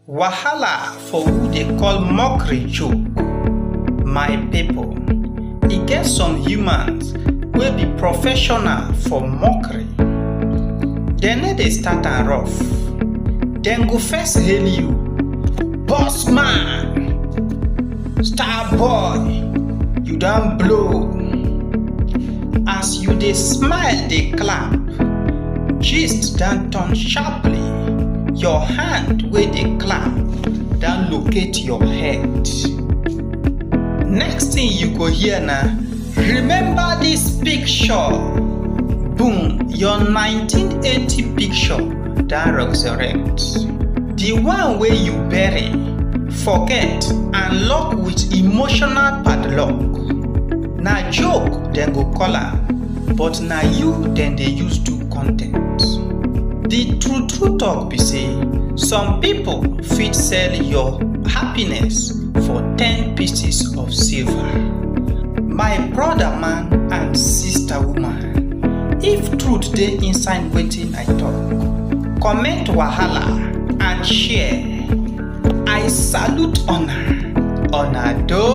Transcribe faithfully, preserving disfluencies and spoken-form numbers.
Wahala for who dey call mockery joke. My people, e get some humans wey be professional for mockery. Dem no dey start am rough. Dem go first hail you, "Boss man, star boy, you don blow." As you dey smile, dey clap, gist don turn sharply. Your hand wey dey clap don locate your head. Next thing you go hear na, "Remember this picture." Boom, your nineteen eighty picture don resurrect. The one wey you bury, forget, and lock with emotional padlock. Na joke dem go call am, but na you dem dey use do content. The true true talk be say, some people fit sell your happiness for ten pieces of silver. My brother man and sister woman, if truth dey inside wetin I talk, comment wahala and share. I salute una, una do.